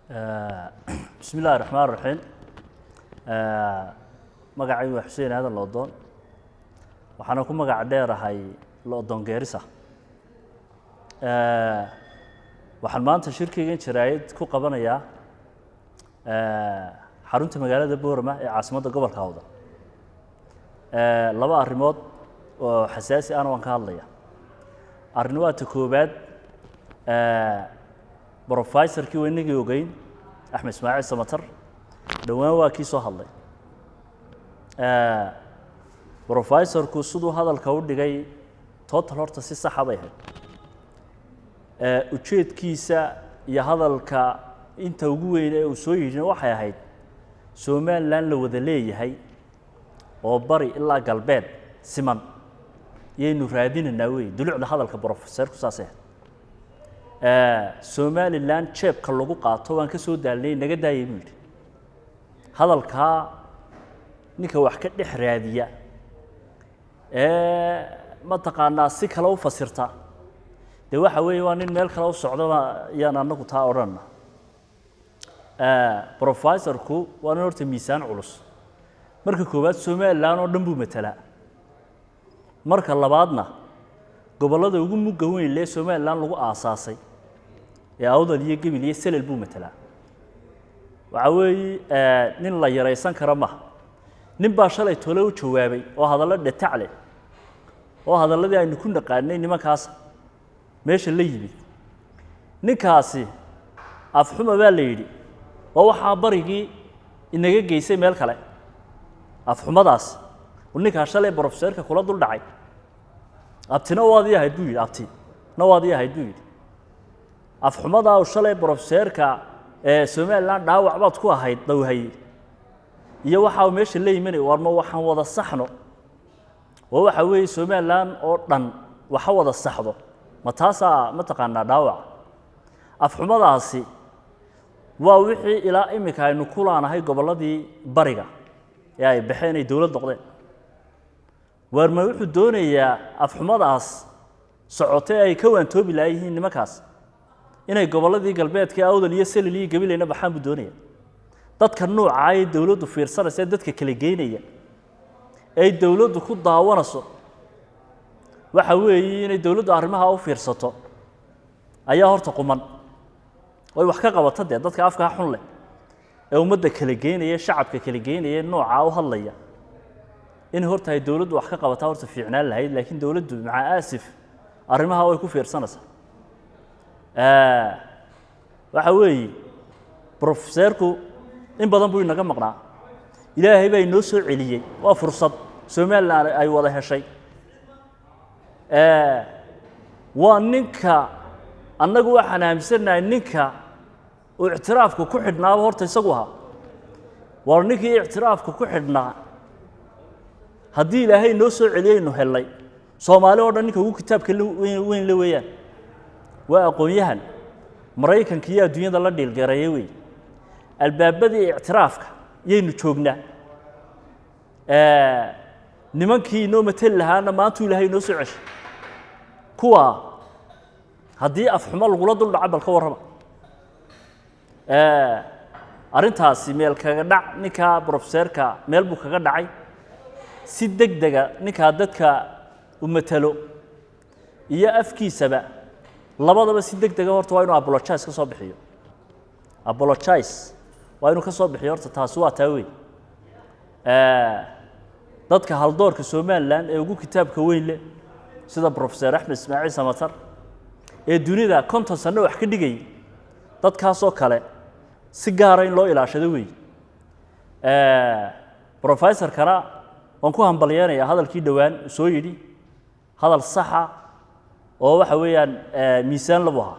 Bismi illahi raxmaan raxiim. Magacaygu waa Xuseen Aadan Loodoon, waxaana ku magac dheerahay Loodoon Geerisa. Waxaan maanta shirkaygan jaraa'id ku qabanayaa xarunta magaalada Boorama ee caasimadda gobolka Hawda. Laba arrimood oo xasaasi ahna waan ka hadlaya. Arrin waa ta koowaad, professorkii waa inagii ogeyn, Axmed Ismaaciil Samatar, dhowaan waa kii soo hadlay. Professorku siduu hadalka u dhigay total horta si saxa bay ahayd. Ujeedkiisa iyo hadalka inta ugu weyn ee uu soo yidhina waxay ahayd Somaliland la wada leeyahay oo bari ilaa galbeed siman yaynu raadinaynaa wey. Dulucda hadalka professorku saasay ahayd. Somaliland jeebka lagu qaato waan ka soo daalnay, naga daayay buu yidhi. Hadalkaa ninka wax ka dhex raadiya ee mataqaanaa si kale u fasirta, dee waxa weeye waa nin meel kale u socdaba yaan anagu taa odhanna. Professorku waa nin horta miisaan culus. Marka koowaad, Somaliland oo dhan buu matelaa. Marka labaadna, gobollada ugu mugga weyn lee Somaliland lagu aasaasay ee Awdal iyo Gebil iyo Selel buu matelaa. Waxaa weeye nin la yaraysan kara maha. Nin baa shalay tole u jawaabay oo hadallo dhatac leh oo hadalladii aynu ku naqaanay nimankaas meesha la yimid. Ninkaasi afxuma baa la yidhi, oo waxaa barigii inaga geysay meel kale. Afxumadaas ninkaa shalay professorka kula dul dhacay, abtina waad ii ahayd buu yidhi, abtina waad ii ahayd buu yidhi. Afxumadaa uu shalay professorka ee Somaliland dhaawac baad ku ahayd dawhaye iyo waxa uu meesha la yimanay. War ma waxaan wada saxno oo waxa weeye Somaliland oo dhan waxa wada saxdo, ma taasaa mataqaanaa dhaawac? Afxumadaasi waa wixii ilaa iminka aynu ku laanahay gobolladii bariga ee ay baxeen, ay dowlad noqdeen. Waar ma wuxuu doonayaa afxumadaas socotay ay ka waantoobi laayihiin nimankaas inay gobolladii galbeedka Awdal iyo Selil iyo Gabileyna baxaan buu doonaya? Dadka nuucaa ee dowladdu fiirsanaysa ee dadka kala geynaya ay dowladdu ku daawanayso, waxa weeye inay dowladdu arrimaha u fiirsato ayaa horta quman oy wax ka qabato. Dee dadka afkaa xun leh ee ummadda kala geynaya, shacabka kala geynaya, noocaa u hadlaya, in horta ay dowladdu wax ka qabataa horta fiicnaan lahayd. Laakiin dowladdu maca aasif arrimaha way ku fiirsanaysaa. Waxa weeye professorku in badan buu inaga maqnaa, Ilaahay baa inoo soo celiyey. Waa fursad Somaliland ay wada heshay. Waa ninka annagu waxaan aaminsannahay ninka uu ictiraafku ku xidhnaaba horta isagu ahaa. Waa ninkii ictiraafku ku xidhnaa. Haddii Ilaahay inoo soo celiyeynu helnay, Soomaali oo dhan ninka ugu kitaabka weyn la weeyaan. Waa aqoon-yahan Maraykanka iyo adduunyada la dhiilgareeyay wey. Albaabadii ictiraafka yaynu joognaa. Nimankii inoo mateli lahaana maantuu Ilaahay inoo soo ceshay. Kuwa haddii afxumo lagula dul dhaco, bal ka warrama arrintaasi. Meel kaga dhac ninkaa professorka meel buu kaga dhacay. Si deg dega ninkaa dadka u matelo iyo afkiisaba labadaba si deg dega horta waa inuu apologize ka soo bixiyo. Apologize waa inuu ka soo bixiyo horta. Taasi waa taa wey. Dadka haldoorka Somaliland ee ugu kitaabka weyn leh sida Professor Axmed Ismaaciil Samatar ee dunida 50 sano wax ka dhigayay, dadkaasoo kale si gaara in loo ilaashado wey. Professorkana waan ku hambalyeenayaa hadalkii dhowaan uu soo yidhi, hadal saxa oo waxa weeyaan miisaan labu ahaa.